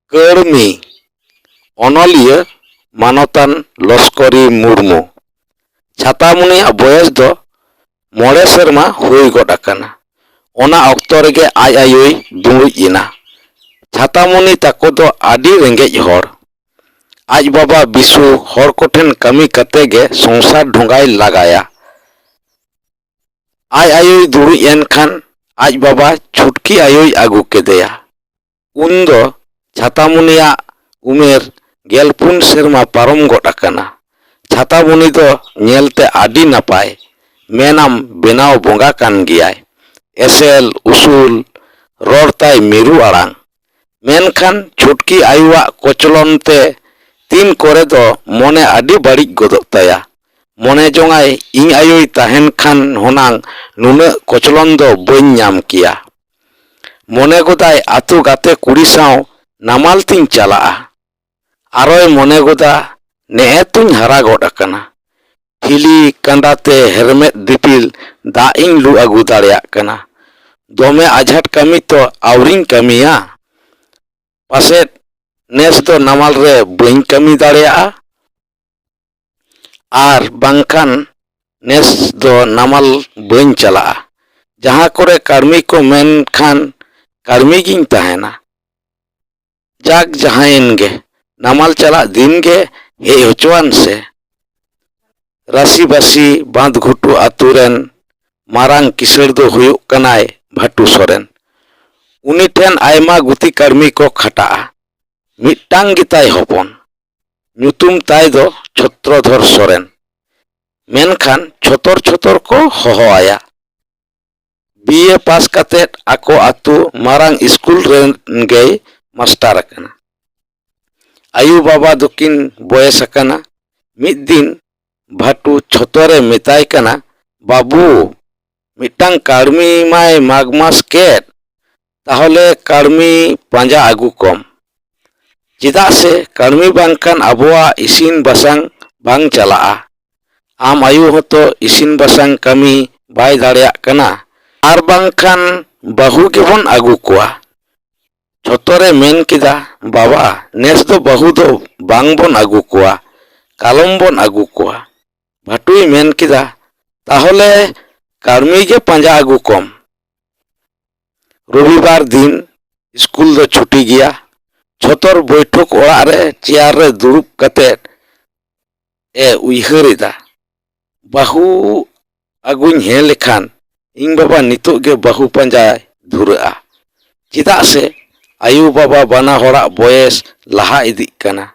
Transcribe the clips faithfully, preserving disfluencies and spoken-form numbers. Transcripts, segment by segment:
ᱠᱟᱹᱲᱢᱤ ᱚᱱᱚᱞᱤᱭᱟᱹ ᱢᱟᱱᱚᱛᱟᱱ ᱞᱚᱥᱠᱚᱨᱤ ᱢᱩᱨᱢᱩ᱾ ᱪᱷᱟᱛᱟᱢᱩᱱᱤᱭᱟᱜ ᱵᱚᱭᱮᱥ ᱫᱚ ᱢᱚᱬᱮ ᱥᱮᱨᱢᱟ ᱦᱩᱭ ᱜᱚᱫ ᱟᱠᱟᱱᱟ᱾ ᱚᱱᱟ ᱚᱠᱛᱚ ᱨᱮᱜᱮ ᱟᱡ ᱟᱭᱳᱭ ᱫᱩᱲᱩᱡ ᱮᱱᱟ᱾ ᱪᱷᱟᱛᱟᱢᱩᱱᱤ ᱛᱟᱠᱚ ᱫᱚ ᱟᱹᱰᱤ ᱨᱮᱸᱜᱮᱡ ᱦᱚᱲ᱾ ᱟᱡ ᱵᱟᱵᱟ ᱵᱤᱥᱩ ᱦᱚᱲ ᱠᱚᱴᱷᱮᱱ ᱠᱟᱹᱢᱤ ᱠᱟᱛᱮ ᱜᱮ ᱥᱚᱝᱥᱟᱨ ᱰᱷᱚᱸᱜᱟᱭ ᱞᱟᱜᱟᱭᱟ᱾ ᱟᱡ ᱟᱭᱳᱭ ᱫᱩᱲᱩᱡ ᱮᱱ ᱠᱷᱟᱱ ᱟᱡ ᱵᱟᱵᱟ ᱪᱷᱩᱴᱠᱤ ᱟᱭᱳᱭ ᱟᱹᱜᱩ ᱠᱮᱫᱮᱭᱟ᱾ ᱩᱱᱫᱚ ᱪᱷᱟᱛᱟᱢᱩᱱᱤᱭᱟᱜ ᱩᱢᱮᱨ ᱜᱮᱞ ᱯᱩᱱ ᱥᱮᱨᱢᱟ ᱯᱟᱨᱚᱢ ᱜᱚᱫ ᱟᱠᱟᱱᱟ᱾ ᱪᱷᱟᱛᱟᱢᱩᱱᱤ ᱫᱚ ᱧᱮᱞᱛᱮ ᱟᱹᱰᱤ ᱱᱟᱯᱟᱭ, ᱢᱮᱱᱟᱢ ᱵᱮᱱᱟᱣ ᱵᱚᱸᱜᱟ ᱠᱟᱱ ᱜᱮᱭᱟᱭ᱾ ᱮᱥᱮᱞ, ᱩᱥᱩᱞ, ᱨᱚᱲ ᱛᱟᱭ ᱢᱤᱨᱩ ᱟᱲᱟᱝ᱾ ᱢᱮᱱᱠᱷᱟᱱ ᱪᱷᱩᱴᱠᱤ ᱟᱭᱳᱣᱟᱜ ᱠᱚᱪᱞᱚᱱ ᱛᱮ ᱛᱤᱱ ᱠᱚᱨᱮ ᱫᱚ ᱢᱚᱱᱮ ᱟᱹᱰᱤ ᱵᱟᱹᱲᱤᱡ ᱜᱚᱫᱚᱜ ᱛᱟᱭᱟ᱾ ᱢᱚᱱᱮ ᱡᱚᱝᱟᱭ, "ᱤᱧ ᱟᱭᱳᱭ ᱛᱟᱦᱮᱱ ᱠᱷᱟᱱ ᱦᱩᱱᱟᱝ ᱱᱩᱱᱟᱹᱜ ᱠᱚᱪᱞᱚᱱ ᱫᱚ ᱵᱟᱹᱧ ᱧᱟᱢ ᱠᱮᱭᱟ᱾" ᱢᱚᱱᱮ ᱜᱚᱫᱟᱭ, ᱟᱹᱛᱩ ᱜᱟᱛᱮ ᱠᱩᱲᱤ ᱥᱟᱶ ᱱᱟᱢᱟᱞ ᱛᱤᱧ ᱪᱟᱞᱟᱜᱼᱟ᱾ ᱟᱨᱚᱭ ᱢᱚᱱᱮ ᱜᱚᱫᱟ, ᱱᱮᱜᱼᱮ ᱛᱩᱧ ᱦᱟᱨᱟ ᱜᱚᱫ ᱟᱠᱟᱱᱟ᱾ ᱴᱷᱤᱞᱤ ᱠᱟᱸᱰᱟ ᱛᱮ ᱦᱮᱨᱢᱮᱫ ᱫᱤᱯᱤᱞ ᱫᱟᱜ ᱤᱧ ᱞᱩ ᱟᱹᱜᱩ ᱫᱟᱲᱮᱭᱟᱜ ᱠᱟᱱᱟ᱾ ᱫᱚᱢᱮ ᱟᱡᱷᱟᱴ ᱠᱟᱹᱢᱤ ᱛᱚ ᱟᱹᱣᱨᱤᱧ ᱠᱟᱹᱢᱤᱭᱟ᱾ ᱯᱟᱥᱮᱫ ᱱᱮᱥ ᱫᱚ ᱱᱟᱢᱟᱞ ᱨᱮ ᱵᱟᱹᱧ ᱠᱟᱹᱢᱤ ᱫᱟᱲᱮᱭᱟᱜᱼᱟ᱾ ᱟᱨ ᱵᱟᱝᱠᱷᱟᱱ ᱱᱮᱥ ᱫᱚ ᱱᱟᱢᱟᱞ ᱵᱟᱹᱧ ᱪᱟᱞᱟᱜᱼᱟ᱾ ᱡᱟᱦᱟᱸ ᱠᱚᱨᱮ ᱠᱟᱹᱲᱢᱤ ᱠᱚ ᱢᱮᱱ ᱠᱷᱟᱱ ᱠᱟᱹᱲᱢᱤ ᱜᱤᱧ ᱛᱟᱦᱮᱱᱟ᱾ ᱡᱟᱠ, ᱡᱟᱦᱟᱸᱭᱮᱱ ᱜᱮ, ᱱᱟᱢᱟᱞ ᱪᱟᱞᱟᱜ ᱫᱤᱱ ᱜᱮ ᱦᱮᱡ ᱦᱚᱪᱚᱣᱟᱱ ᱥᱮ᱾ ᱨᱟᱥᱤᱵᱟᱹᱥᱤ ᱵᱟᱸᱫᱷᱜᱷᱩᱴᱩ ᱟᱹᱛᱩ ᱨᱮᱱ ᱢᱟᱨᱟᱝ ᱠᱤᱥᱟᱹᱬ ᱫᱚ ᱦᱩᱭᱩᱜ ᱠᱟᱱᱟᱭ ᱵᱷᱟᱴᱩ ᱥᱚᱨᱮᱱ᱾ ᱩᱱᱤ ᱴᱷᱮᱱ ᱟᱭᱢᱟ ᱜᱩᱛᱤ ᱠᱟᱹᱲᱢᱤ ᱠᱚ ᱠᱷᱟᱴᱟᱜᱼᱟ᱾ ᱢᱤᱫᱴᱟᱝ ᱜᱮᱛᱟᱭ ᱦᱚᱯᱚᱱ᱾ ᱧᱩᱛᱩᱢ ᱛᱟᱭ ᱫᱚ ᱪᱷᱚᱛᱨᱚᱫᱷᱚᱨ ᱥᱚᱨᱮᱱ᱾ ᱢᱮᱱᱠᱷᱟᱱ ᱪᱷᱚᱛᱚᱨ ᱪᱷᱚᱛᱚᱨ ᱠᱚ ᱦᱚᱦᱚ ᱟᱭᱟ᱾ ᱵᱤ ᱮ ᱯᱟᱥ ᱠᱟᱛᱮᱫ ᱟᱠᱚ ᱟᱹᱛᱩ ᱢᱟᱨᱟᱝ ᱥᱠᱩᱞ ᱨᱮᱱ ᱜᱮᱭ ᱢᱟᱥᱴᱟᱨ ᱟᱠᱟᱱᱟ᱾ ᱟᱭᱳ ᱵᱟᱵᱟ ᱫᱚᱠᱤᱱ ᱵᱚᱭᱮᱥ ᱟᱠᱟᱱᱟ᱾ ᱢᱤᱫ ᱫᱤᱱ ᱵᱷᱟᱴᱩ ᱪᱷᱚᱛᱚᱨᱮ ᱢᱮᱛᱟᱭ ᱠᱟᱱᱟ, "ᱵᱟᱹᱵᱩ, ᱢᱤᱫᱴᱟᱝ ᱠᱟᱹᱲᱢᱤ ᱢᱟᱭ ᱢᱟᱜᱽ ᱢᱟᱥ ᱠᱮᱫ, ᱛᱟᱦᱚᱞᱮ ᱠᱟᱹᱲᱢᱤ ᱯᱟᱸᱡᱟ ᱟᱹᱜᱩ ᱠᱚᱢ᱾ ᱪᱮᱫᱟᱜ ᱥᱮ ᱠᱟᱹᱲᱢᱤ ᱵᱟᱝᱠᱷᱟᱱ ᱟᱵᱚᱣᱟᱜ ᱤᱥᱤᱱ ᱵᱟᱥᱟᱝ ᱵᱟᱝ ᱪᱟᱞᱟᱜᱼᱟ᱾ ᱟᱢ ᱟᱭᱳ ᱦᱚᱸᱛᱚ ᱤᱥᱤᱱ ᱵᱟᱥᱟᱝ ᱠᱟᱹᱢᱤ ᱵᱟᱭ ᱫᱟᱲᱮᱭᱟᱜ ᱠᱟᱱᱟ, ᱟᱨ ᱵᱟᱝᱠᱷᱟᱱ ᱵᱟᱹᱦᱩ ᱜᱮᱵᱚᱱ ᱟᱹᱜᱩ ᱠᱚᱣᱟ᱾" ᱪᱷᱚᱛᱚᱨᱮ ᱢᱮᱱ ᱠᱮᱫᱟ, "ᱵᱟᱵᱟ, ᱱᱮᱥ ᱫᱚ ᱵᱟᱹᱦᱩ ᱫᱚ ᱵᱟᱝ ᱵᱚᱱ ᱟᱹᱜᱩ ᱠᱚᱣᱟ, ᱠᱟᱞᱚᱢ ᱵᱚᱱ ᱟᱹᱜᱩ ᱠᱚᱣᱟ᱾" ᱵᱷᱟᱴᱩᱭ ᱢᱮᱱ ᱠᱮᱫᱟ, "ᱛᱟᱦᱚᱞᱮ ᱠᱟᱹᱲᱢᱤ ᱜᱮ ᱯᱟᱸᱡᱟ ᱟᱹᱜᱩ ᱠᱚᱢ᱾" ᱨᱚᱵᱤᱵᱟᱨ ᱫᱤᱱ ᱥᱠᱩᱞ ᱫᱚ ᱪᱷᱩᱴᱤ ᱜᱮᱭᱟ᱾ ᱪᱷᱚᱛᱚᱨ ᱵᱳᱭᱴᱷᱚᱠ ᱚᱲᱟᱜ ᱨᱮ ᱪᱮᱭᱟᱨ ᱨᱮ ᱫᱩᱲᱩᱵ ᱠᱟᱛᱮ ᱮ ᱩᱭᱦᱟᱹᱨ ᱮᱫᱟ, "ᱵᱟᱹᱦᱩ ᱟᱹᱜᱩᱧ ᱦᱮᱡ ᱞᱮᱠᱷᱟᱱ ᱤᱧ ᱵᱟᱵᱟ ᱱᱤᱛᱚᱜ ᱜᱮ ᱵᱟᱹᱦᱩ ᱯᱟᱸᱡᱟᱭ ᱫᱷᱩᱨᱟᱹᱜᱼᱟ᱾ ᱪᱮᱫᱟᱜ ᱥᱮ ᱟᱭᱳ ᱵᱟᱵᱟ ᱵᱟᱱᱟ ᱦᱚᱲᱟᱜ ᱵᱚᱭᱮᱥ ᱞᱟᱦᱟ ᱤᱫᱤᱜ ᱠᱟᱱᱟ᱾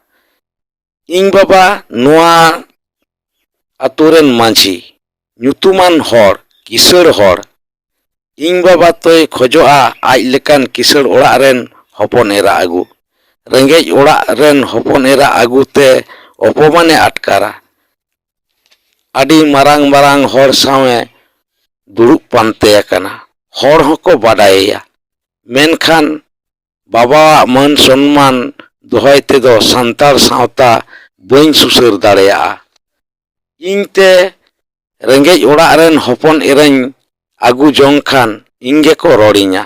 ᱤᱧ ᱵᱟᱵᱟ ᱱᱚᱣᱟ ᱟᱛᱳ ᱨᱮᱱ ᱢᱟᱹᱡᱷᱤ, ᱧᱩᱛᱩᱢᱟᱱ ᱦᱚᱲ, ᱠᱤᱥᱟᱹᱬ ᱦᱚᱲ᱾ ᱤᱧ ᱵᱟᱵᱟ ᱛᱚᱭ ᱠᱷᱚᱡᱚᱜᱼᱟ ᱟᱡ ᱞᱮᱠᱟᱱ ᱠᱤᱥᱟᱹᱬ ᱚᱲᱟᱜ ᱨᱮᱱ ᱦᱚᱯᱚᱱ ᱮᱨᱟ ᱟᱹᱜᱩ᱾ ᱨᱮᱸᱜᱮᱡ ᱚᱲᱟᱜ ᱨᱮᱱ ᱦᱚᱯᱚᱱ ᱮᱨᱟ ᱟᱹᱜᱩ ᱛᱮ ᱚᱯᱚᱢᱟᱱᱮ ᱟᱴᱠᱟᱨᱟ᱾ ᱟᱹᱰᱤ ᱢᱟᱨᱟᱝ ᱢᱟᱨᱟᱝ ᱦᱚᱲ ᱥᱟᱶᱮ ᱫᱩᱲᱩᱵ ᱯᱟᱱᱛᱮ ᱟᱠᱟᱱᱟ᱾ ᱦᱚᱲ ᱦᱚᱸᱠᱚ ᱵᱟᱰᱟᱭᱮᱭᱟ᱾ ᱢᱮᱱᱠᱷᱟᱱ ᱵᱟᱵᱟᱣᱟᱜ ᱢᱟᱹᱱ ᱥᱚᱱᱢᱟᱱ ᱫᱚᱦᱚᱭ ᱛᱮᱫᱚ ᱥᱟᱱᱛᱟᱲ ᱥᱟᱶᱛᱟ ᱵᱟᱹᱧ ᱥᱩᱥᱟᱹᱨ ᱫᱟᱲᱮᱭᱟᱜᱼᱟ᱾ ᱤᱧ ᱛᱮ ᱨᱮᱸᱜᱮᱡ ᱚᱲᱟᱜ ᱨᱮᱱ ᱦᱚᱯᱚᱱ ᱮᱨᱟᱧ ᱟᱹᱜᱩ ᱡᱚᱝ ᱠᱷᱟᱱ ᱤᱧ ᱜᱮᱠᱚ ᱨᱚᱲᱤᱧᱟ᱾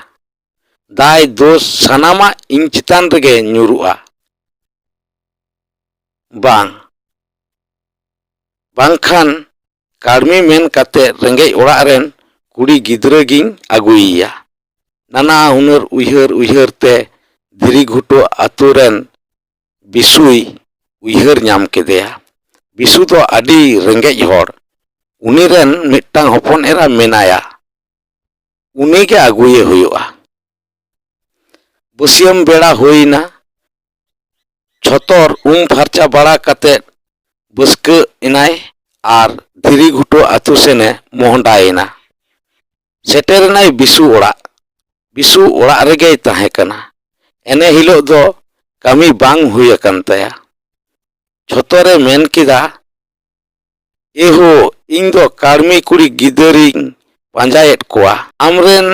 ᱫᱟᱭ ᱫᱳᱥ ᱥᱟᱱᱟᱢᱟᱜ ᱤᱧ ᱪᱮᱛᱟᱱ ᱨᱮᱜᱮ ᱧᱩᱨᱩᱜᱼᱟ᱾ ᱵᱟᱝ, ᱵᱟᱝᱠᱷᱟᱱ ᱠᱟᱹᱲᱢᱤ ᱢᱮᱱ ᱠᱟᱛᱮ ᱨᱮᱸᱜᱮᱡ ᱚᱲᱟᱜ ᱨᱮᱱ ᱠᱩᱲᱤ ᱜᱤᱫᱽᱨᱟᱹ ᱜᱤᱧ ᱟᱹᱜᱩᱭᱮᱭᱟ᱾ ᱱᱟᱱᱟ ᱦᱩᱱᱟᱹᱨ ᱩᱭᱦᱟᱹᱨ ᱩᱭᱦᱟᱹᱨ ᱛᱮ ᱫᱷᱤᱨᱤ ᱜᱷᱩᱴᱩ ᱟᱛᱳ ᱨᱮᱱ ᱵᱤᱥᱩᱭ ᱩᱭᱦᱟᱹᱨ ᱧᱟᱢ ᱠᱮᱫᱮᱭᱟ᱾ ᱵᱤᱥᱩ ᱫᱚ ᱟᱹᱰᱤ ᱨᱮᱸᱜᱮᱡ ᱦᱚᱲ᱾ ᱩᱱᱤ ᱨᱮᱱ ᱢᱤᱫᱴᱟᱝ ᱦᱚᱯᱚᱱ ᱮᱨᱟ ᱢᱮᱱᱟᱭᱟ᱾ ᱩᱱᱤ ᱜᱮ ᱟᱹᱜᱩᱭᱮ ᱦᱩᱭᱩᱜᱼᱟ᱾ ᱵᱟᱹᱥᱭᱟᱹᱢ ᱵᱮᱲᱟ ᱦᱩᱭᱱᱟ᱾ ᱪᱷᱚᱛᱚᱨ ᱩᱢ ᱯᱷᱟᱨᱪᱟ ᱵᱟᱲᱟ ᱠᱟᱛᱮ ᱵᱟᱹᱥᱠᱟᱹ ᱮᱱᱟᱭ ᱟᱨ ᱫᱷᱤᱨᱤ ᱜᱷᱩᱴᱩ ᱟᱹᱛᱩ ᱥᱮᱱᱮ ᱢᱚᱦᱰᱟᱭᱮᱱᱟ᱾ ᱥᱮᱴᱮᱨᱮᱱᱟᱭ ᱵᱤᱥᱩ ᱚᱲᱟᱜ᱾ ᱵᱤᱥᱩ ᱚᱲᱟᱜ ᱨᱮᱜᱮᱭ ᱛᱟᱦᱮᱸ ᱠᱟᱱᱟ᱾ ᱮᱱᱮ ᱦᱤᱞᱳᱜ ᱫᱚ ᱠᱟᱹᱢᱤ ᱵᱟᱝ ᱦᱩᱭ ᱟᱠᱟᱱ ᱛᱟᱭᱟ᱾ ᱪᱷᱚᱛᱚᱨᱮ ᱢᱮᱱ ᱠᱮᱫᱟ, "ᱮᱦᱳ, ᱤᱧ ᱫᱚ ᱠᱟᱹᱲᱢᱤ ᱠᱩᱲᱤ ᱜᱤᱫᱟᱹᱨᱤᱧ ᱯᱟᱸᱡᱟᱭᱮᱫ ᱠᱚᱣᱟ᱾ ᱟᱢᱨᱮᱱ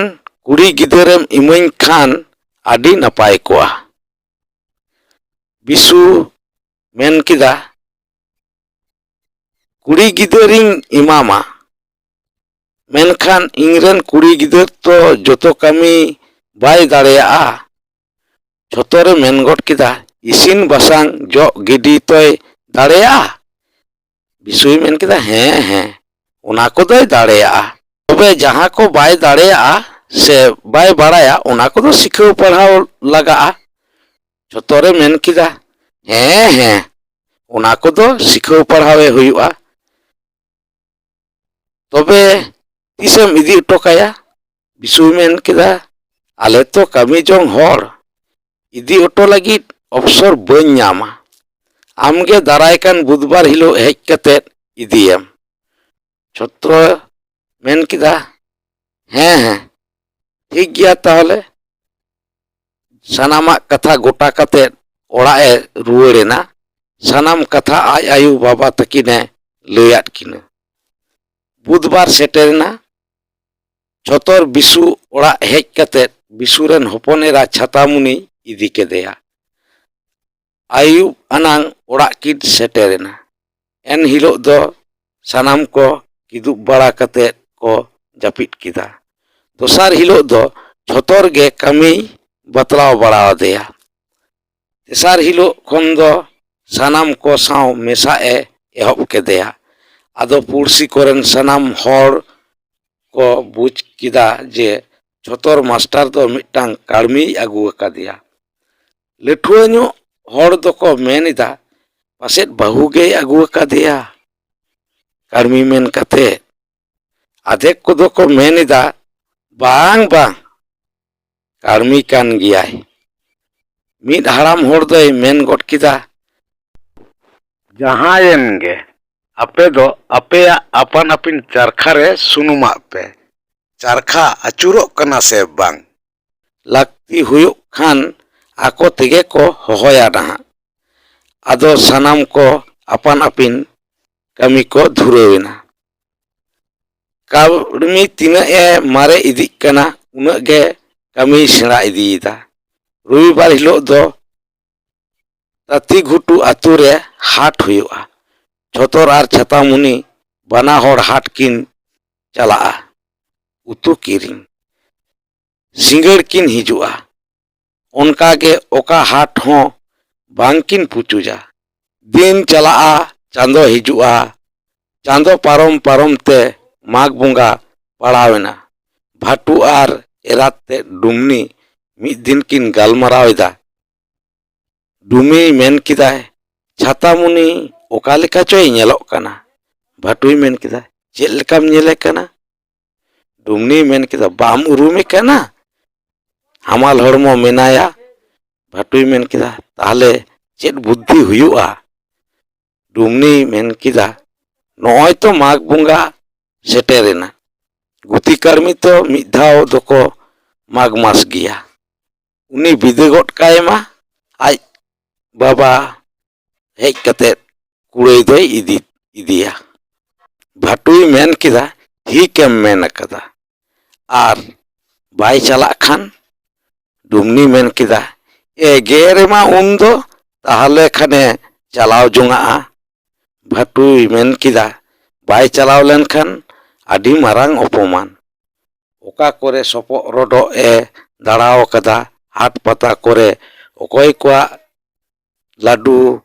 ᱠᱩᱲᱤ ᱜᱤᱫᱟᱹᱨᱮᱢ ᱤᱢᱟᱹᱧ ᱠᱷᱟᱱ ᱟᱹᱰᱤ ᱱᱟᱯᱟᱭ ᱠᱚᱜᱼᱟ᱾" ᱵᱤᱥᱩ ᱢᱮᱱ ᱠᱮᱫᱟ, "ᱠᱩᱲᱤ ᱜᱤᱫᱟᱹᱨᱤᱧ ᱮᱢᱟᱢᱟ, ᱢᱮᱱᱠᱷᱟᱱ ᱤᱧᱨᱮᱱ ᱠᱩᱲᱤ ᱜᱤᱫᱟᱹᱨ ᱛᱚ ᱡᱚᱛᱚ ᱠᱟᱹᱢᱤ ᱵᱟᱭ ᱫᱟᱲᱮᱭᱟᱜᱼᱟ᱾ ᱡᱷᱚᱛᱚᱨᱮ ᱢᱮᱱ ᱜᱚᱫ ᱠᱮᱫᱟ, "ᱤᱥᱤᱱ ᱵᱟᱥᱟᱝ ᱡᱚᱜ ᱜᱤᱰᱤ ᱛᱚᱭ ᱫᱟᱲᱮᱭᱟᱜᱼᱟ?" ᱵᱤᱥᱩᱭ ᱢᱮᱱ ᱠᱮᱫᱟ, "ᱦᱮᱸ, ᱦᱮᱸ, ᱚᱱᱟ ᱠᱚᱫᱚᱭ ᱫᱟᱲᱮᱭᱟᱜᱼᱟ᱾ ᱛᱚᱵᱮ ᱡᱟᱦᱟᱸ ᱠᱚ ᱵᱟᱭ ᱫᱟᱲᱮᱭᱟᱜᱼᱟ ᱥᱮ ᱵᱟᱭ ᱵᱟᱲᱟᱭᱟ, ᱚᱱᱟ ᱠᱚᱫᱚ ᱥᱤᱠᱷᱟᱹᱣ ᱯᱟᱲᱦᱟᱣ ᱞᱟᱜᱟᱜᱼᱟ᱾" ᱡᱷᱚᱛᱚᱨᱮ ᱢᱮᱱ ᱠᱮᱫᱟ, "ᱦᱮᱸ, ᱦᱮᱸ, ᱚᱱᱟ ᱠᱚᱫᱚ ᱥᱤᱠᱷᱟᱹᱣ ᱯᱟᱲᱦᱟᱣᱮ ᱦᱩᱭᱩᱜᱼᱟ᱾" "ᱛᱚᱵᱮ ᱛᱤᱥᱮᱢ ᱤᱫᱤ ᱦᱚᱴᱚ ᱠᱟᱭᱟ?" ᱵᱤᱥᱩᱭ ᱢᱮᱱ ᱠᱮᱫᱟ, "ᱟᱞᱮ ᱛᱚ ᱠᱟᱹᱢᱤ ᱡᱚᱝ ᱦᱚᱲ, ᱤᱫᱤ ᱦᱚᱴᱚ ᱞᱟᱹᱜᱤᱫ ᱚᱯᱥᱚᱨ ᱵᱟᱹᱧ ᱧᱟᱢᱟ᱾ ᱟᱢᱜᱮ ᱫᱟᱨᱟᱭ ᱠᱟᱱ ᱵᱩᱫᱷᱵᱟᱨ ᱦᱤᱞᱳᱜ ᱦᱮᱡ ᱠᱟᱛᱮ ᱤᱫᱤᱭᱮᱢ᱾" ᱪᱷᱚᱛᱨᱚ ᱢᱮᱱ ᱠᱮᱫᱟ, "ᱦᱮᱸ, ᱦᱮᱸ, ᱴᱷᱤᱠ ᱜᱮᱭᱟ ᱛᱟᱦᱚᱞᱮ᱾" ᱥᱟᱱᱟᱢᱟᱜ ᱠᱟᱛᱷᱟ ᱜᱚᱴᱟ ᱠᱟᱛᱮ ᱚᱲᱟᱜ ᱮ ᱨᱩᱣᱟᱹᱲ ᱮᱱᱟ᱾ ᱥᱟᱱᱟᱢ ᱠᱟᱛᱷᱟ ᱟᱡ ᱟᱭᱳ ᱵᱟᱵᱟ ᱛᱟᱹᱠᱤᱱᱮ ᱞᱟᱹᱭᱟᱫ ᱠᱤᱱᱟ᱾ ᱵᱩᱫᱷᱵᱟᱨ ᱥᱮᱴᱮᱨᱮᱱᱟ᱾ ᱪᱷᱚᱛᱚᱨ ᱵᱤᱥᱩ ᱚᱲᱟᱜ ᱦᱮᱡ ᱠᱟᱛᱮ ᱵᱤᱥᱩ ᱨᱮᱱ ᱦᱚᱯᱚᱱ ᱮᱨᱟ ᱪᱷᱟᱛᱟᱢᱩᱱᱤ ᱤᱫᱤ ᱠᱮᱫᱮᱭᱟ᱾ ᱟᱹᱭᱩᱵ ᱟᱱᱟᱝ ᱚᱲᱟᱜ ᱠᱤᱱ ᱥᱮᱴᱮᱨᱮᱱᱟ᱾ ᱮᱱ ᱦᱤᱞᱳᱜ ᱫᱚ ᱥᱟᱱᱟᱢ ᱠᱚ ᱠᱤᱫᱩᱵ ᱵᱟᱲᱟ ᱠᱟᱛᱮ ᱠᱚ ᱡᱟᱹᱯᱤᱫ ᱠᱮᱫᱟ᱾ ᱫᱚᱥᱟᱨ ᱦᱤᱞᱳᱜ ᱫᱚ ᱡᱷᱚᱛᱚᱨ ᱜᱮ ᱠᱟᱹᱢᱤᱭ ᱵᱟᱛᱞᱟᱣ ᱵᱟᱲᱟ ᱟᱫᱮᱭᱟ᱾ ᱛᱮᱥᱟᱨ ᱦᱤᱞᱳᱜ ᱠᱷᱚᱱ ᱫᱚ ᱥᱟᱱᱟᱢ ᱠᱚ ᱥᱟᱶ ᱢᱮᱥᱟᱜ ᱮ ᱮᱦᱚᱵ ᱠᱮᱫᱮᱭᱟ᱾ ᱟᱫᱚ ᱯᱩᱲᱥᱤ ᱠᱚᱨᱮᱱ ᱥᱟᱱᱟᱢ ᱦᱚᱲ ᱠᱚ ᱵᱩᱡᱽ ᱠᱮᱫᱟ ᱡᱮ ᱪᱷᱚᱛᱚᱨ ᱢᱟᱥᱴᱟᱨ ᱫᱚ ᱢᱤᱫᱴᱟᱝ ᱠᱟᱹᱲᱢᱤᱭ ᱟᱹᱜᱩ ᱟᱠᱟᱫᱮᱭᱟ᱾ ᱞᱟᱹᱴᱷᱩᱣᱟᱹ ᱧᱚᱜ ᱦᱚᱲ ᱫᱚᱠᱚ ᱢᱮᱱ ᱮᱫᱟ, "ᱯᱟᱥᱮᱫ ᱵᱟᱹᱦᱩ ᱜᱮᱭ ᱟᱹᱜᱩ ᱟᱠᱟᱫᱮᱭᱟ ᱠᱟᱹᱲᱢᱤ ᱢᱮᱱ ᱠᱟᱛᱮ᱾" ᱟᱫᱷᱮᱠ ᱠᱚᱫᱚ ᱠᱚ ᱢᱮᱱ ᱮᱫᱟ, "ᱵᱟᱝ, ᱵᱟᱝ, ᱠᱟᱹᱲᱢᱤ ᱠᱟᱱ ᱜᱮᱭᱟᱭ᱾" ᱢᱤᱫ ᱦᱟᱲᱟᱢ ᱦᱚᱲ ᱫᱚᱭ ᱢᱮᱱ ᱜᱚᱫ ᱠᱮᱫᱟ, "ᱡᱟᱦᱟᱸᱭᱮᱱ ᱜᱮ, ᱟᱯᱮ ᱫᱚ ᱟᱯᱮᱭᱟᱜ ᱟᱯᱟᱱ ᱟᱹᱯᱤᱱ ᱪᱟᱨᱠᱷᱟ ᱨᱮ ᱥᱩᱱᱩᱢᱟᱜ ᱯᱮ᱾ ᱪᱟᱨᱠᱷᱟ ᱟᱹᱪᱩᱨᱚᱜ ᱠᱟᱱᱟ ᱥᱮ ᱵᱟᱝ? ᱞᱟᱹᱠᱛᱤ ᱦᱩᱭᱩᱜ ᱠᱷᱟᱱ ᱟᱠᱚ ᱛᱮᱜᱮ ᱠᱚ ᱦᱚᱦᱚᱭᱟ ᱱᱟᱦᱟᱜ᱾" ᱟᱫᱚ ᱥᱟᱱᱟᱢ ᱠᱚ ᱟᱯᱟᱱ ᱟᱹᱯᱤᱱ ᱠᱟᱹᱢᱤ ᱠᱚ ᱫᱷᱩᱨᱟᱹᱣ ᱮᱱᱟ᱾ ᱠᱟᱹᱲᱢᱤ ᱛᱤᱱᱟᱹᱜ ᱮ ᱢᱟᱨᱮ ᱤᱫᱤᱜ ᱠᱟᱱᱟ, ᱩᱱᱟᱹᱜ ᱜᱮ ᱠᱟᱹᱢᱤᱭ ᱥᱮᱬᱟ ᱤᱫᱤᱭᱮᱫᱟ᱾ ᱨᱚᱵᱤᱵᱟᱨ ᱦᱤᱞᱳᱜ ᱫᱚ ᱛᱟᱹᱛᱤ ᱜᱷᱩᱴᱩ ᱟᱛᱳ ᱨᱮ ᱦᱟᱴ ᱦᱩᱭᱩᱜᱼᱟ᱾ ᱪᱷᱚᱛᱚᱨ ᱟᱨ ᱪᱷᱟᱛᱟᱢᱩᱱᱤ ᱵᱟᱱᱟ ᱦᱚᱲ ᱦᱟᱴ ᱠᱤᱱ ᱪᱟᱞᱟᱜᱼᱟ ᱩᱛᱩ ᱠᱤᱨᱤᱧ᱾ ᱥᱤᱸᱜᱟᱹᱲ ᱠᱤᱱ ᱦᱤᱡᱩᱜᱼᱟ᱾ ᱚᱱᱠᱟ ᱜᱮ ᱚᱠᱟ ᱦᱟᱴ ᱦᱚᱸ ᱵᱟᱝ ᱠᱤᱱ ᱯᱩᱪᱩᱡᱟ᱾ ᱫᱤᱱ ᱪᱟᱞᱟᱜᱼᱟ, ᱪᱟᱸᱫᱚ ᱦᱤᱡᱩᱜᱼᱟ, ᱪᱟᱸᱫᱚ ᱯᱟᱨᱚᱢ ᱯᱟᱨᱚᱢ ᱛᱮ ᱢᱟᱜᱽ ᱵᱚᱸᱜᱟ ᱯᱟᱲᱟᱣ ᱮᱱᱟ᱾ ᱵᱷᱟᱴᱩ ᱟᱨ ᱮᱨᱟᱛ ᱛᱮᱫ ᱰᱩᱢᱱᱤ ᱢᱤᱫ ᱫᱤᱱ ᱠᱤᱱ ᱜᱟᱞᱢᱟᱨᱟᱣ ᱮᱫᱟ᱾ ᱰᱩᱢᱱᱤᱭ ᱢᱮᱱ ᱠᱮᱫᱟᱭ, "ᱪᱷᱟᱛᱟᱢᱩᱱᱤ ᱚᱠᱟ ᱞᱮᱠᱟ ᱪᱚᱭ ᱧᱮᱞᱚᱜ ᱠᱟᱱᱟ?" ᱵᱷᱟᱴᱩᱭ ᱢᱮᱱ ᱠᱮᱫᱟ, "ᱪᱮᱫ ᱞᱮᱠᱟᱢ ᱧᱮᱞᱮ ᱠᱟᱱᱟ?" ᱰᱩᱢᱱᱤᱭ ᱢᱮᱱ ᱠᱮᱫᱟ, "ᱵᱟᱢ ᱩᱨᱩᱢᱮ ᱠᱟᱱᱟ? ᱦᱟᱢᱟᱞ ᱦᱚᱲᱢᱚ ᱢᱮᱱᱟᱭᱟ?" ᱵᱷᱟᱴᱩᱭ ᱢᱮᱱ ᱠᱮᱫᱟ, "ᱛᱟᱦᱞᱮ ᱪᱮᱫ ᱵᱩᱫᱽᱫᱷᱤ ᱦᱩᱭᱩᱜᱼᱟ?" ᱰᱩᱢᱱᱤᱭ ᱢᱮᱱ ᱠᱮᱫᱟ, "ᱱᱚᱜᱼᱚᱭ ᱛᱚ ᱢᱟᱜᱽ ᱵᱚᱸᱜᱟ ᱥᱮᱴᱮᱨᱮᱱᱟ᱾ ᱜᱩᱛᱤ ᱠᱟᱹᱲᱢᱤ ᱛᱚ ᱢᱤᱫ ᱫᱷᱟᱣ ᱫᱚᱠᱚ ᱢᱟᱜᱽ ᱢᱟᱥ ᱜᱮᱭᱟ᱾ ᱩᱱᱤ ᱵᱤᱫᱟᱹ ᱜᱚᱫ ᱠᱟᱭ ᱢᱟ, ᱟᱡ ᱵᱟᱵᱟ ᱦᱮᱡ ᱠᱟᱛᱮᱫ ᱠᱩᱲᱟᱹᱭ ᱫᱚᱭ ᱤᱫᱤ ᱤᱫᱤᱭᱟ᱾" ᱵᱷᱟᱴᱩᱭ ᱢᱮᱱ ᱠᱮᱫᱟ, "ᱴᱷᱤᱠᱮᱢ ᱢᱮᱱ ᱟᱠᱟᱫᱟ᱾ ᱟᱨ ᱵᱟᱭ ᱪᱟᱞᱟᱜ ᱠᱷᱟᱱ?" ᱰᱩᱢᱱᱤ ᱢᱮᱱ ᱠᱮᱫᱟ, "ᱮᱜᱮᱨᱮᱢᱟ ᱩᱱᱫᱚ, ᱛᱟᱦᱞᱮ ᱠᱷᱟᱱᱮ ᱪᱟᱞᱟᱣ ᱡᱚᱝᱟᱜᱼᱟ?" ᱵᱷᱟᱴᱩᱭ ᱢᱮᱱ ᱠᱮᱫᱟ, "ᱵᱟᱭ ᱪᱟᱞᱟᱣ ᱞᱮᱱᱠᱷᱟᱱ ᱟᱹᱰᱤ ᱢᱟᱨᱟᱝ ᱚᱯᱚᱢᱟᱱ᱾ ᱚᱠᱟ ᱠᱚᱨᱮ ᱥᱚᱯᱚᱜ ᱨᱚᱰᱚᱜ ᱮ ᱫᱟᱬᱟᱣ ᱟᱠᱟᱫᱟ, ᱦᱟᱴ ᱯᱟᱛᱟ ᱠᱚᱨᱮ ᱚᱠᱚᱭ ᱠᱚᱣᱟᱜ ᱞᱟᱹᱰᱩ,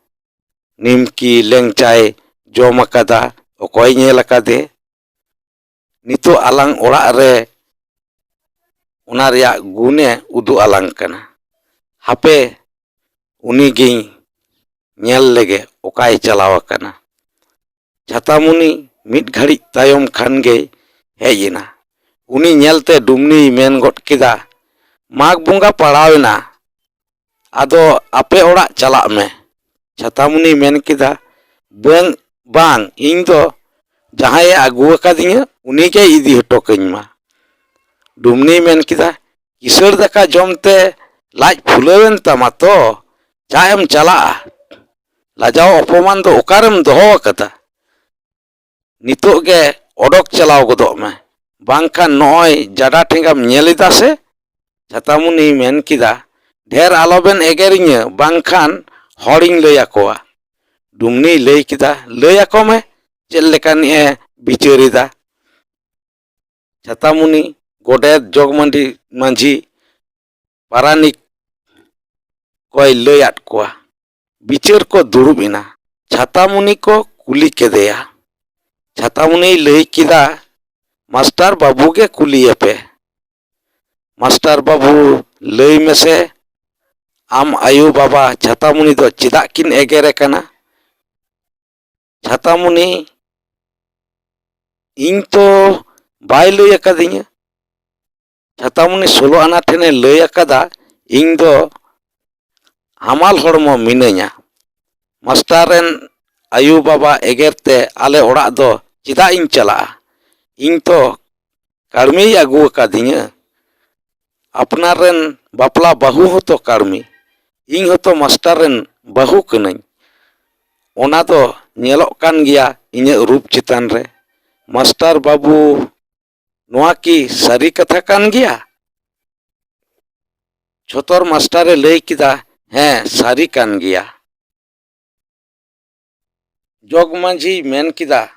ᱱᱤᱢᱠᱤ, ᱞᱮᱝᱪᱟᱭ ᱡᱚᱢ ᱟᱠᱟᱫᱟ, ᱚᱠᱚᱭ ᱧᱮᱞ ᱟᱠᱟᱫᱮ? ᱱᱤᱛᱚᱜ ᱟᱞᱟᱝ ᱚᱲᱟᱜ ᱨᱮ ᱚᱱᱟ ᱨᱮᱭᱟᱜ ᱜᱩᱱᱮ ᱩᱫᱩᱜ ᱟᱞᱟᱝ ᱠᱟᱱᱟ᱾ ᱦᱟᱯᱮ, ᱩᱱᱤ ᱜᱤᱧ ᱧᱮᱞ ᱞᱮᱜᱮ, ᱚᱠᱟᱭ ᱪᱟᱞᱟᱣ ᱟᱠᱟᱱᱟ?" ᱪᱷᱟᱛᱟᱢᱩᱱᱤ ᱢᱤᱫ ᱜᱷᱟᱹᱲᱤᱡ ᱛᱟᱭᱚᱢ ᱠᱷᱟᱱ ᱜᱮᱭ ᱦᱮᱡ ᱮᱱᱟ᱾ ᱩᱱᱤ ᱧᱮᱞᱛᱮ ᱰᱩᱢᱱᱤᱭ ᱢᱮᱱ ᱜᱚᱫ ᱠᱮᱫᱟ, "ᱢᱟᱜᱽ ᱵᱚᱸᱜᱟ ᱯᱟᱲᱟᱣ ᱮᱱᱟ, ᱟᱫᱚ ᱟᱯᱮ ᱚᱲᱟᱜ ᱪᱟᱞᱟᱜ ᱢᱮ᱾" ᱪᱷᱟᱛᱟᱢᱩᱱᱤᱭ ᱢᱮᱱ ᱠᱮᱫᱟ, "ᱵᱟᱝ, ᱵᱟᱝ, ᱤᱧ ᱫᱚ ᱡᱟᱦᱟᱸᱭᱮ ᱟᱹᱜᱩ ᱟᱠᱟᱫᱤᱧᱟ, ᱩᱱᱤᱜᱮ ᱤᱫᱤ ᱦᱚᱴᱚ ᱠᱟᱹᱧ ᱢᱟ᱾" ᱰᱩᱢᱱᱤᱭ ᱢᱮᱱ ᱠᱮᱫᱟ, "ᱠᱤᱥᱟᱹᱬ ᱫᱟᱠᱟ ᱡᱚᱢ ᱛᱮ ᱞᱟᱡ ᱯᱷᱩᱞᱟᱹᱣᱮᱱ ᱛᱟᱢᱟ ᱛᱚ, ᱪᱟ ᱮᱢ ᱪᱟᱞᱟᱜᱼᱟ? ᱞᱟᱡᱟᱣ ᱚᱯᱚᱢᱟᱱ ᱫᱚ ᱚᱠᱟᱨᱮᱢ ᱫᱚᱦᱚ ᱟᱠᱟᱫᱟ? ᱱᱤᱛᱚᱜ ᱜᱮ ᱚᱰᱚᱠ ᱪᱟᱞᱟᱣ ᱜᱚᱫᱚᱜ ᱢᱮ, ᱵᱟᱝᱠᱷᱟᱱ ᱱᱚᱜᱼᱚᱭ ᱡᱟᱰᱟ ᱴᱷᱮᱸᱜᱟᱢ ᱧᱮᱞ ᱮᱫᱟ ᱥᱮ?" ᱪᱷᱟᱛᱟᱢᱩᱱᱤᱭ ᱢᱮᱱ ᱠᱮᱫᱟ, "ᱰᱷᱮᱨ ᱟᱞᱚᱵᱮᱱ ᱮᱜᱮᱨᱤᱧᱟᱹ, ᱵᱟᱝᱠᱷᱟᱱ ᱦᱚᱲᱤᱧ ᱞᱟᱹᱭ ᱟᱠᱚᱣᱟ᱾" ᱰᱩᱢᱱᱤᱭ ᱞᱟᱹᱭ ᱠᱮᱫᱟ, "ᱞᱟᱹᱭ ᱟᱠᱚ ᱢᱮ, ᱪᱮᱫ ᱞᱮᱠᱟᱱᱤᱡ ᱮ ᱵᱤᱪᱟᱹᱨ ᱮᱫᱟ?" ᱪᱷᱟᱛᱟᱢᱩᱱᱤ, ᱜᱚᱰᱮᱛ, ᱡᱚᱜᱽ ᱢᱟᱹᱡᱷᱤ, ᱢᱟᱹᱡᱷᱤ, ᱯᱟᱨᱟᱱᱤᱠ, ᱠᱚᱭ ᱞᱟᱹᱭᱟᱫ ᱠᱚᱣᱟ᱾ ᱵᱤᱪᱟᱹᱨ ᱠᱚ ᱫᱩᱲᱩᱵ ᱮᱱᱟ᱾ ᱪᱷᱟᱛᱟᱢᱩᱱᱤ ᱠᱚ ᱠᱩᱞᱤ ᱠᱮᱫᱮᱭᱟ᱾ ᱪᱷᱟᱛᱟᱢᱩᱱᱤᱭ ᱞᱟᱹᱭ ᱠᱮᱫᱟ, "ᱢᱟᱥᱴᱟᱨ ᱵᱟᱹᱵᱩ ᱜᱮ ᱠᱩᱞᱤᱭᱮᱯᱮ᱾ ᱢᱟᱥᱴᱟᱨ ᱵᱟᱹᱵᱩ, ᱞᱟᱹᱭ ᱢᱮᱥᱮ, ᱟᱢ ᱟᱭᱳ ᱵᱟᱵᱟ ᱪᱷᱟᱛᱟᱢᱩᱱᱤ ᱫᱚ ᱪᱮᱫᱟᱜ ᱠᱤᱱ ᱮᱜᱮᱨᱮ ᱠᱟᱱᱟ?" ᱪᱷᱟᱛᱟᱢᱩᱱᱤ, "ᱤᱧ ᱛᱚ ᱵᱟᱭ ᱞᱟᱹᱭ ᱟᱠᱟᱫᱤᱧᱟ᱾ ᱪᱷᱟᱛᱟᱢᱩᱱᱤ ᱥᱳᱞᱳ ᱟᱱᱟ ᱴᱷᱮᱱᱮ ᱞᱟᱹᱭ ᱟᱠᱟᱫᱟ, ᱤᱧ ᱫᱚ ᱦᱟᱢᱟᱞ ᱦᱚᱲᱢᱚ ᱢᱤᱱᱟᱹᱧᱟ᱾ ᱢᱟᱥᱴᱟᱨ ᱨᱮᱱ ᱟᱭᱳ ᱵᱟᱵᱟ ᱮᱜᱮᱨ ᱛᱮ ᱟᱞᱮ ᱚᱲᱟᱜ ᱫᱚ ᱪᱮᱫᱟᱜ ᱤᱧ ᱪᱟᱞᱟᱜᱼᱟ? ᱤᱧ ᱛᱚ ᱠᱟᱹᱲᱢᱤᱭ ᱟᱹᱜᱩ ᱟᱠᱟᱫᱤᱧᱟᱹ᱾ ᱟᱯᱱᱟᱨ ᱨᱮᱱ ᱵᱟᱯᱞᱟ ᱵᱟᱹᱦᱩ ᱦᱚᱸᱛᱚ ᱠᱟᱹᱲᱢᱤ᱾ ᱤᱧ ᱦᱚᱸᱛᱚ ᱢᱟᱥᱴᱟᱨ ᱨᱮᱱ ᱵᱟᱹᱦᱩ ᱠᱟᱹᱱᱟᱹᱧ᱾ ᱚᱱᱟ ᱫᱚ ᱧᱮᱞᱚᱜ ᱠᱟᱱ ᱜᱮᱭᱟ ᱤᱧᱟᱹᱜ ᱨᱩᱯ ᱪᱮᱛᱟᱱ ᱨᱮ᱾ ᱢᱟᱥᱴᱟᱨ ᱵᱟᱹᱵᱩ, ᱱᱚᱣᱟ ᱠᱤ ᱥᱟᱹᱨᱤ ᱠᱟᱛᱷᱟ ᱠᱟᱱ ᱜᱮᱭᱟ?" ᱪᱷᱚᱛᱚᱨ ᱢᱟᱥᱴᱟᱨᱮ ᱞᱟᱹᱭ ᱠᱮᱫᱟ, "ᱦᱮᱸ, ᱥᱟᱹᱨᱤ ᱠᱟᱱ ᱜᱮᱭᱟ᱾" ᱡᱚᱜᱽ ᱢᱟᱹᱡᱷᱤᱭ ᱢᱮᱱ ᱠᱮᱫᱟ,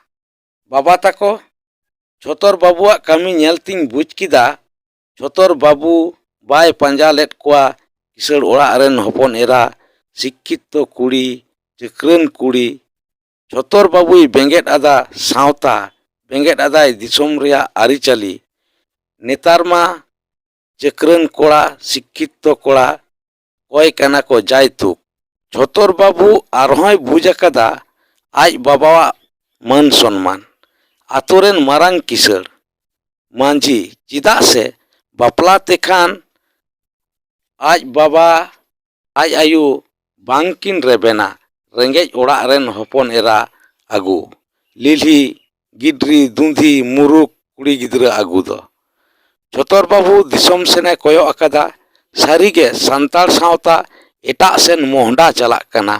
"ᱵᱟᱵᱟ ᱛᱟᱠᱚ, ᱪᱷᱚᱛᱚᱨ ᱵᱟᱹᱵᱩᱣᱟᱜ ᱠᱟᱹᱢᱤ ᱧᱮᱞ ᱛᱤᱧ ᱵᱩᱡᱽ ᱠᱮᱫᱟ, ᱪᱷᱚᱛᱚᱨ ᱵᱟᱹᱵᱩ ᱵᱟᱭ ᱯᱟᱸᱡᱟ ᱞᱮᱫ ᱠᱚᱣᱟ ᱠᱤᱥᱟᱹᱬ ᱚᱲᱟᱜ ᱨᱮᱱ ᱦᱚᱯᱚᱱ ᱮᱨᱟ, ᱥᱤᱠᱠᱷᱤᱛᱚ ᱠᱩᱲᱤ, ᱪᱟᱹᱠᱨᱟᱹᱱ ᱠᱩᱲᱤ᱾ ᱪᱷᱚᱛᱚᱨ ᱵᱟᱹᱵᱩᱭ ᱵᱮᱸᱜᱮᱫ ᱟᱫᱟ ᱥᱟᱶᱛᱟ, ᱵᱮᱸᱜᱮᱫ ᱟᱫᱟᱭ ᱫᱤᱥᱚᱢ ᱨᱮᱭᱟᱜ ᱟᱹᱨᱤᱪᱟᱹᱞᱤ᱾ ᱱᱮᱛᱟᱨ ᱢᱟ ᱪᱟᱹᱠᱨᱟᱹᱱ ᱠᱚᱲᱟ, ᱥᱤᱠᱠᱷᱤᱛᱚ ᱠᱚᱲᱟ ᱚᱠᱚᱭ ᱠᱟᱱᱟ ᱠᱚ ᱡᱟᱭᱛᱩᱠ᱾ ᱪᱷᱚᱛᱚᱨ ᱵᱟᱹᱵᱩ ᱟᱨᱦᱚᱸᱭ ᱵᱩᱡᱽ ᱟᱠᱟᱫᱟ ᱟᱡ ᱵᱟᱵᱟᱣᱟᱜ ᱢᱟᱹᱱ ᱥᱚᱱᱢᱟᱱ᱾ ᱟᱛᱳ ᱨᱮᱱ ᱢᱟᱨᱟᱝ ᱠᱤᱥᱟᱹᱬ ᱢᱟᱹᱡᱷᱤ ᱪᱮᱫᱟᱜ ᱥᱮ ᱵᱟᱯᱞᱟ ᱛᱮᱠᱷᱟᱱ ᱟᱡ ᱵᱟᱵᱟ, ᱟᱡ ᱟᱭᱳ ᱵᱟᱝᱠᱤᱱ ᱨᱮᱵᱮᱱᱟ ᱨᱮᱸᱜᱮᱡ ᱚᱲᱟᱜ ᱨᱮᱱ ᱦᱚᱯᱚᱱ ᱮᱨᱟ ᱟᱹᱜᱩ, ᱞᱤᱞᱦᱤ, ᱜᱤᱰᱨᱤ, ᱫᱩᱸᱫᱷᱤ, ᱢᱩᱨᱩᱠ ᱠᱩᱲᱤ ᱜᱤᱫᱽᱨᱟᱹ ᱟᱹᱜᱩ ᱫᱚ᱾ ᱪᱷᱚᱛᱚᱨ ᱵᱟᱹᱵᱩ ᱫᱤᱥᱚᱢ ᱥᱮᱱᱮ ᱠᱚᱭᱚᱜ ᱟᱠᱟᱫᱟ᱾ ᱥᱟᱹᱨᱤᱜᱮ ᱥᱟᱱᱛᱟᱲ ᱥᱟᱶᱛᱟ ᱮᱴᱟᱜ ᱥᱮᱱ ᱢᱚᱦᱰᱟ ᱪᱟᱞᱟᱜ ᱠᱟᱱᱟ᱾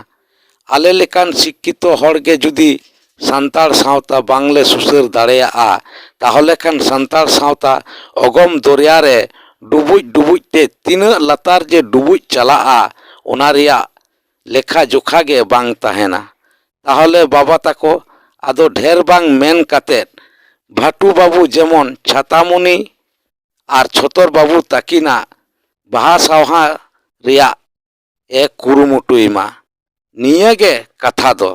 ᱟᱞᱮ ᱞᱮᱠᱟᱱ ᱥᱤᱠᱠᱷᱤᱛᱚ ᱦᱚᱲ ᱜᱮ ᱡᱩᱫᱤ ᱥᱟᱱᱛᱟᱲ ᱥᱟᱶᱛᱟ ᱵᱟᱝᱞᱮ ᱥᱩᱥᱟᱹᱨ ᱫᱟᱲᱮᱭᱟᱜᱼᱟ, ᱛᱟᱦᱚᱞᱮ ᱠᱷᱟᱱ ᱥᱟᱱᱛᱟᱲ ᱥᱟᱶᱛᱟ ᱚᱜᱚᱢ ᱫᱚᱨᱭᱟ ᱨᱮ ᱰᱩᱵᱩᱡ ᱰᱩᱵᱩᱡ ᱛᱮ ᱛᱤᱱᱟᱹᱜ ᱞᱟᱛᱟᱨ ᱡᱮ ᱰᱩᱵᱩᱡ ᱪᱟᱞᱟᱜᱼᱟ, ᱚᱱᱟ ᱨᱮᱭᱟᱜ ᱞᱮᱠᱷᱟ ᱡᱚᱠᱷᱟ ᱜᱮ ᱵᱟᱝ ᱛᱟᱦᱮᱱᱟ᱾ ᱛᱟᱦᱚᱞᱮ ᱵᱟᱵᱟ ᱛᱟᱠᱚ ᱟᱫᱚ ᱰᱷᱮᱨ ᱵᱟᱝ ᱢᱮᱱ ᱠᱟᱛᱮᱫ ᱵᱷᱟᱴᱩ ᱵᱟᱹᱵᱩ ᱡᱮᱢᱚᱱ ᱪᱷᱟᱛᱟᱢᱩᱱᱤ ᱟᱨ ᱪᱷᱚᱛᱚᱨ ᱵᱟᱹᱵᱩ ᱛᱟᱹᱠᱤᱱᱟᱜ ᱵᱟᱦᱟ ᱥᱟᱶᱦᱟ ᱨᱮᱭᱟᱜ ᱮ ᱠᱩᱨᱩᱢᱩᱴᱩᱭ ᱢᱟ᱾ ᱱᱤᱭᱟᱹ ᱜᱮ ᱠᱟᱛᱷᱟ ᱫᱚ᱾